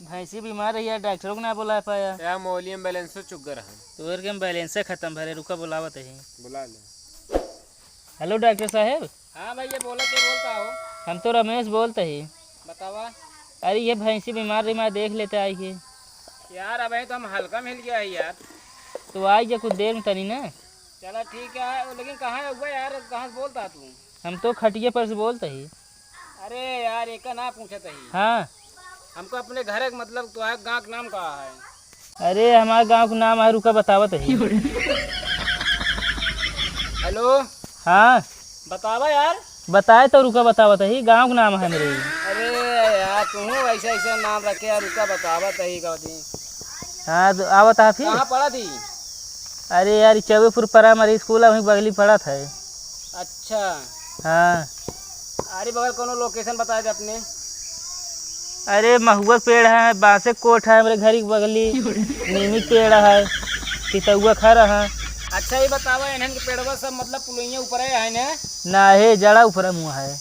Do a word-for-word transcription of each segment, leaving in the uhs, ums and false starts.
भैंसी बीमार रही यार, डॉक्टरों को ना बुला पाया। यार, मोबाइल में बैलेंसो चुक गया रहा। तोर के बैलेंस खत्म भरे, रुका बुलावत ही। बुला ले। हेलो डॉक्टर साहब। हाँ भैया, बोला, क्या बोलता हो? हम तो रमेश बोलते ही। बतावा। अरे, ये भैंसी बीमार रही, मैं देख लेते आई ही। यार, अबे तो हम हल्का में हिल गया है यार। तो आई जा कुछ देर में तनी ना। चला ठीक है, लेकिन कहाँ है हुआ यार, कहाँ से बोलता तू? हम तो खटिया पर से बोलते ही। अरे यार, एका ना पूछत ही। हाँ। हमको अपने घर के, मतलब, तो है, गाँव के नाम का है? अरे, हमारे गाँव के नाम है, रुका बतावत ही। हेलो। हाँ। बतावा यार। बताए तो रुका बतावत ही, गाँव के नाम है मेरे। अरे यार, तू ऐसे ऐसे नाम रखे यार, रुका बतावत ही कभी। हाँ, तो आवत है फिर। कहाँ पढ़त ही? अरे यार, ई चौबेपुर प्राइमरी स्कूल है, वहीं बगली पड़त है। अच्छा। हाँ। अरे बगल कोनो लोकेशन बता दे अपने। अरे महुआ के पेड़ है, बांसे के कोठ है, हमरे घर के बगली नीमी के पेड़ है, पितौआ खर है। अच्छा, ये बतावा, इन्हन के पेड़वा सब मतलब पुलैया ऊपर है, है ना? ना हे, जड़ा ऊपर मुँह है,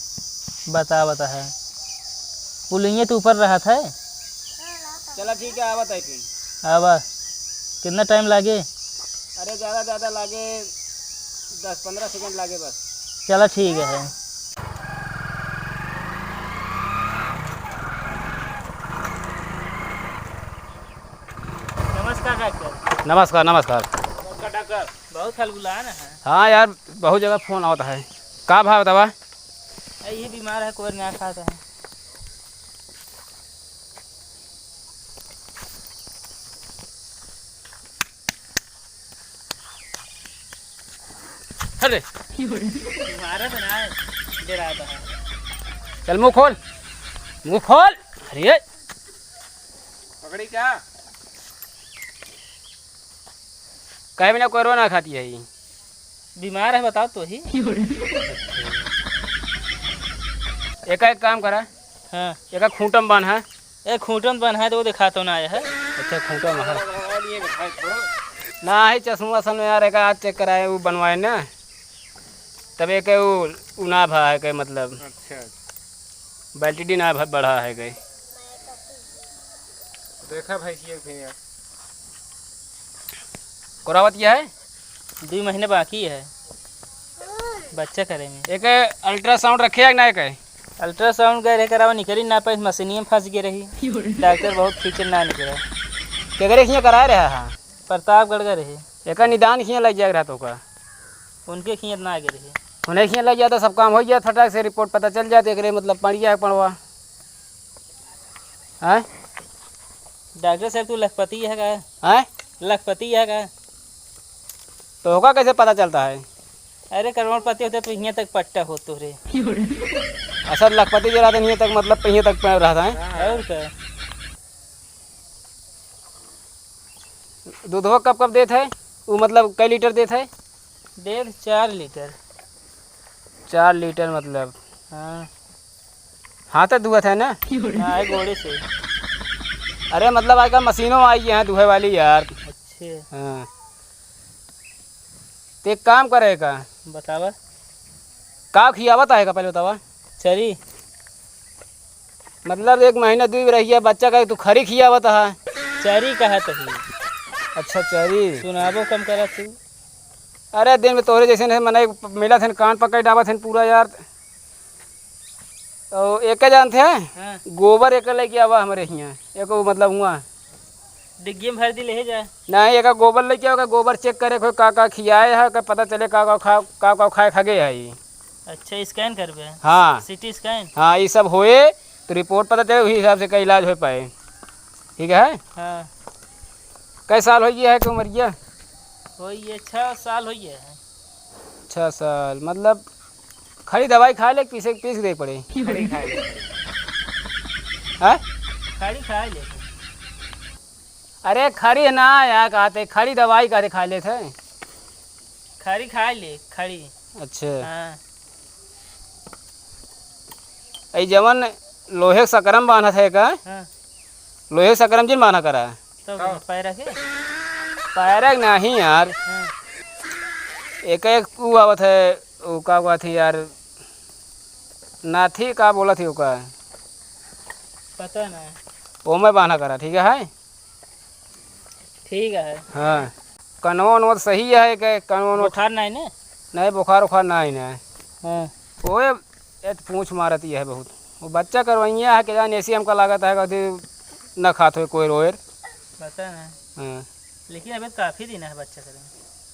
बतावत है। पुलैया तो ऊपर रहत है। चला ठीक है, आवत है फिर। आवा। कितना टाइम लागे? अरे, ज्यादा, ज्यादा लागे, दस पन्द्रह सेकंड लागे बस। चला ठीक है। नमस्कार डॉक्टर। नमस्कार, नमस्कार। नमस्कार डॉक्टर। बहुत हलगुलान है। हाँ यार, बहुत जगह फोन आवत है। का भाव दवा? ए, ये बीमार है, कोई ना खाता है। अरे। मारा तो ना है, डराता है। चल मुंह खोल, मुंह खोल। अरे। पकड़ी क्या? कहे बिना कोई रो ना खाती है ये। बीमार है, बताओ तो ही। एका एक काम करा। हाँ। एका खूंटम बांधा। ए, खूंटम बांधा है तो वो दिखा तो ना आया है। अच्छा, खूंटम है। ना ही चश्मा असल में यार, एका आज चेक कराए, वो बनवाए ना। तब एक वो, वो ना भा है के मतलब। अच्छा। वैलिडिटी ना भा-, बढ़ा है के। देखा भाई, ये भी है। कोरावत क्या है? दुइ महीने बाकी है बच्चा करे में। एक अल्ट्रासाउंड रखे है कि ना एक? अल्ट्रासाउंड गए रहे करावा, निकली ना पाइस, मशीनिये में फंस गए रही। डॉक्टर बहुत खींचे ना निकला। केकरे खिया कराए रहा है? प्रतापगढ़ गए रहे। एका निदान खिया लग जाए रहा तो का? उनके खिया ना गए रहे। उन्हें खिया लग जाता, सब काम हो जाता, फटाक से रिपोर्ट पता चल जाता, एकरे मतलब पड़िया है पड़वा। हैं? डॉक्टर साहब, तू लखपति है का? हैं? लखपति है का? तो होगा कैसे पता चलता है? अरे, करोड़पति होते तो हियाँ तक पट्टा हो तोरे। असल लखपति जो रहते हियाँ तक, मतलब हियाँ तक पे रहता है। और का? दूधवा कब कब देत है? वो मतलब कई लीटर देत है? डेढ़ चार लीटर। चार लीटर मतलब? हाँ। हाथ दुआत है ना? हाँ, है गोड़े से। अरे मतलब आजकल मशीनों आई है दुहे वाली यार। अच्छे। हाँ। ते एक काम करे का? बतावा। का खियावत है का पहले बतावा? चरी। मतलब एक महीना दुइ रहिया बच्चा का तू खरी खियावत है? चरी कहत ही। अच्छा चरी। सुनाबो कम करा तू। अरे दिन में तोहरे जैसे नहीं मने मिलत है, कान पकड़ डावत है पूरा यार। और एक जानते हैं? हाँ। गोबर एक लेके आवा हमरे हियाँ, एक मतलब हुआ। डिग्गी में भर दी, ले जा। नहीं, एक गोबर लेके आओ, गोबर चेक करे, कोई का का खियाए है, का पता चले का का खा, का का खाए खा गए है। अच्छा, स्कैन करबे? हाँ। सीटी स्कैन? हाँ, ये सब होए तो रिपोर्ट पता चले, वही हिसाब से का इलाज हो पाए। ठीक है? हाँ। कै साल हो गया है कि उमरिया? हो ये छः साल हो गया है। छः साल, मतलब खड़ी दवाई खा ले, पीसे, पीस के दे पड़े? खड़ी खा ले। हाँ? खड़ी खा ले। अरे खड़ी ना यार, कहते खड़ी दवाई कहते खा लेते हैं। खड़ी खा ले, खड़ी। अच्छा। हाँ। ऐ जवन लोहे के सकरम बांधत है का? हाँ। लोहे के सकरम जिन बांधा करा। तब हाँ। पैरा के? पैरा के नहीं यार। हाँ। एक, एक ऊ आवत है, ऊ का कहत है यार, नाथी का बोलत है ओका? पता नहीं। ओमे बान्हा करा, ठीक है? ठीक है। हाँ। कनवा वनवा तो सही है कि कनवा वनवा बुखार नहीं ने? नहीं, बुखार उखार नहीं ने। हाँ। ओए, ये तो पूँछ मारत ही है बहुत। वो बच्चा करवइया है, के जाने ऐसी हमका लागत है, कभी न खात होए कोई रोएर। पता नहीं। हाँ। लेकिन अबे तो काफी दिन है बच्चा करे।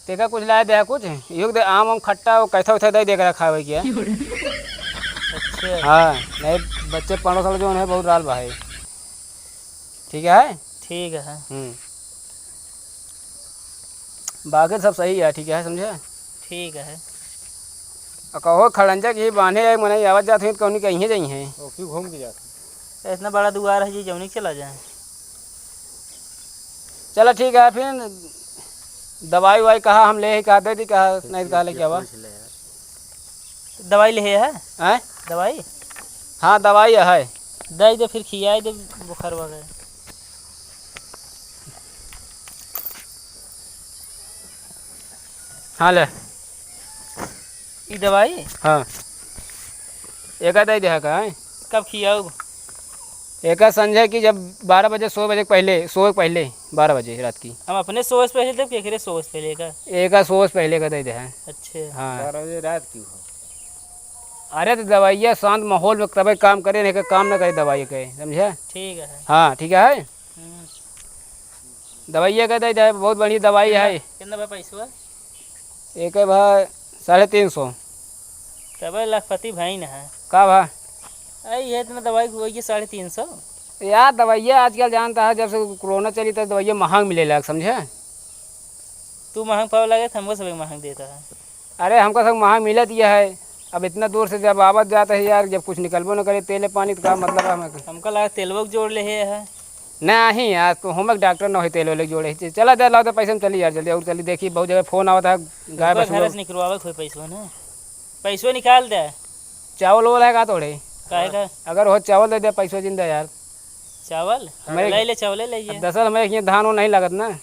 तेका कुछ लाए दे कुछ, योग दे आम, आम खट्टा, वो कैथा उथा दे देकर खावे किया। अच्छा। हाँ, नहीं बच्चे पड़ोस वाले जो है बहुत राल बा है। ठीक है? ठीक है। हम्म। बाकी सब सही है, ठीक है, समझे? ठीक है। आ कहो खड़ंजा की बान्हे है, मने आवत जात हुई तो कौनी कहीं जाई है। वो क्यों घूम के जात? इतना बड़ा दुआर है जी, जौनी के चला जाए। चला ठीक है, फिर दवाई उवाई कहा हम ले ही, कहा दे दी, कहा नहीं, कहा लेके आवा। पूछ ले यार। दवाई ले है? हैं? दवाई? हाँ, दवाई है। दे दे, फिर खियाई दे बुखार वगैरह। हाँ, ले। ई दवाई? हाँ। एका दे दे का, हैं? कब खियाऊ? एका संझा की जब बारह बजे, सोए बजे के पहले, सोए के पहले, बारह बजे रात की। हम अपने सोए से पहले देब, केकरे सोए से पहले का? एका सोए से पहले का दे दे, हैं? अच्छा। हाँ। बारह बजे रात की हो। अरे तो दवाइया शांत माहौल में तबे काम करे, नहीं का काम ना करे दवाई के, समझे? ठीक है। हाँ, ठीक है। हम्म। दवाइया के दे दे, बहुत बढ़िया दवाई है। कितना बा पैसवा? एक है भा साढ़े तीन सौ। तबे लखपति भाई न है। का भा? अरे ये इतना दवाई हुआ ये साढ़े तीन सौ। यार दवाइया आजकल जानता है, जब से कोरोना चली तो दवाइया महंग मिले लग, समझे? तू महंग पावे लगे तो हमको सब महंग देता है। अरे हमका सब महंग मिलत ये है, अब इतना दूर से जब आवत जात है यार, जब कुछ निकलबो न करे तेले पानी तो का मतलब है हमें? हमका लगा तेलवो के जोड़ ले है। नहीं यार, तू हम डॉक्टर न होई, तेल वेल जोड़े। च-, चला दे, लाओ दे पैसा, हम चली यार, जल्दी और चली। देखी, बहुत जगह फोन आवत है, गाय उनका बस घर लोग। से निकलवावे कोई पैसवा ना, पैसवा निकाल दे। चावल वाला है का तोड़े? काहे का? अगर हो चावल दे दे, पैसवा जिंदा यार। चावल? हमारे ले ले, चावल ले ले। दरअसल हमारे यहाँ धान वो नहीं लागत ना।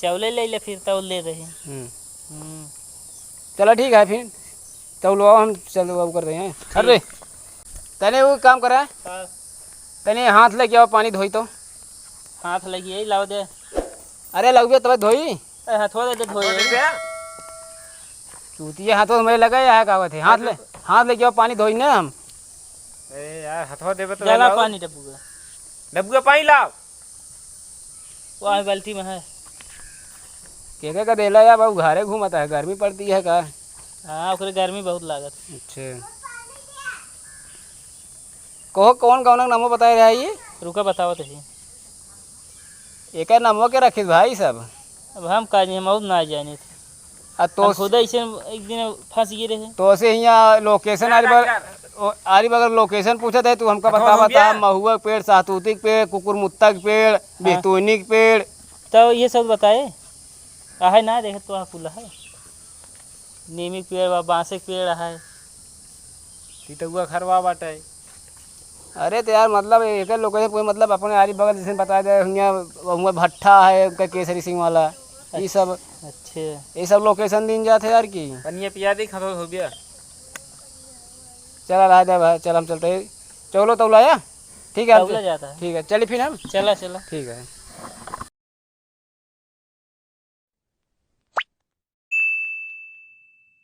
चावल ले ले, फिर तौल दे रही। हम्म। हम्म। चला ठीक है फिर, तौल हम चल वो कर रहे हैं। ठीक। अरे, तने वो काम करा। हाँ। तने हाथ लेके आओ, पानी धोई तो। हाथ लगी यही लाओ दे। अरे लउबे तब धोई। ए, हथवा दे दे धोई। चूतिया हाथवा में लगा या है का बात है? हाथ ले, हाथ लेके आओ, पानी धोई ना हम। ए यार, हथवा देबे तो जा ला लाओ। पानी डब्बुआ। डब्बुआ पानी लाओ। वो आए बाल्टी में है। के के का देला या बाबू, घरे घूमता है, गर्मी पड़ती है का? हाँ, ओकरे गर्मी बहुत लागत। अच्छा। कहो, कौन गाँव का नामो बताए रहा ये? रुका, बतावत ही। एकर नामो के रखित भाई सब? अब हम का जानी, हम और ना जानी थे। आ तो हम खुद ऐसे एक दिन फंस गए रहे। तो से हियाँ location आरी बगल, ओ, आरी बगल location पूछत है, तू हमका बता, बता, महुआ के पेड़, सहतूती के पेड़, कुकुरमुत्ता के पेड़, हाँ। बेतुनी के पेड़। तो ये सब बताए, आहे ना, देखे तो कुल है। नीमी के पेड़ बा, बांसे के पेड़ है। तितौआ खरवा बाटे। अरे तो यार, मतलब, एकर लोग के कोई, मतलब, अपने आरी बगल जैसे बता दे, हुआं, हुआं भट्ठा है, उनका केसरी सिंह वाला, ई सब। अच्छा। ई सब location दिन जात है यार की। पनिया पिया दे, खतम हो गया। चला रहा दे भाई, चल हम चलते हैं। चलो तौला या? ठीक है, हम तौला जाता है। ठीक है, चलिए फिर हम। चला, चला। ठीक है।